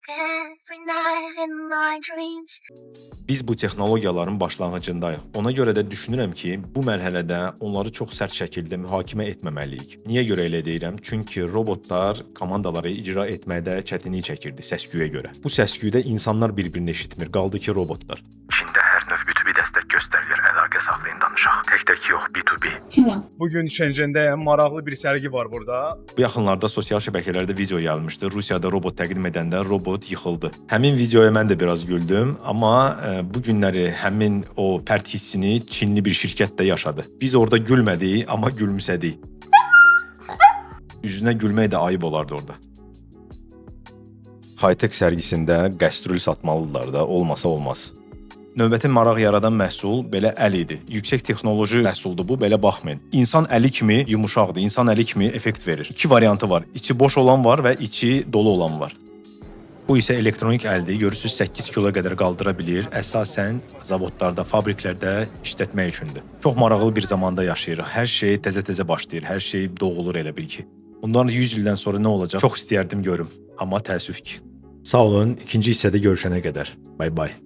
Every night in my dreams. Biz bu texnologiyaların başlanğıcındayıq. Ona görə də düşünürəm ki, bu mərhələdə onları çox sərt şəkildə mühakimə etməməliyik. Niyə görə elə deyirəm? Çünki robotlar komandaları icra etməkdə çətinlik çəkirdi səs-küyə görə. Bu səs-küydə insanlar bir-birini eşitmir, qaldı ki robotlar. Çində hər növ B2B dəstək göstərilir. Əlaqə saxlayın, danışaq. Tək-tək yox, B2B. Bugün Şənzendəyəm. Maraqlı bir sərgi var burada. Bu yaxınlarda sosial şəbəkələrdə video yayılmışdı. Rusiyada robot təqdim edəndə robot yıxıldı. Həmin videoya mən də biraz güldüm, amma bu günləri həmin o pərt hissini Çinli bir şirkət də yaşadı. Biz orada gülmədik, amma gülümsədik. Üzünə gülmək də ayıb olardı orada. High-tech sərgisində qəstrül satmalıdılar da, olmasa olmaz. Növbəti maraq yaradan məhsul belə əl idi. Yüksək texnoloji məhsuldur bu, belə baxmayın. İnsan əli kimi yumşaqdır, insan əli kimi effekt verir. İki variantı var. İçi boş olan var və içi dolu olan var. Bu isə elektronik əldir. Görürsüz 8 kilo qədər qaldıra bilir. Əsasən zavodlarda, fabriklərdə işlətmək üçündür. Çox maraqlı bir zamanda yaşayırıq. Hər şey təzə-təzə başlayır. Hər şey doğulur elə bil ki. Bundan 100 ildən sonra nə olacaq? Çox istəyərdim görüm, amma təəssüf ki. Sağ olun. İkinci hissədə görüşənə qədər. Bay bay.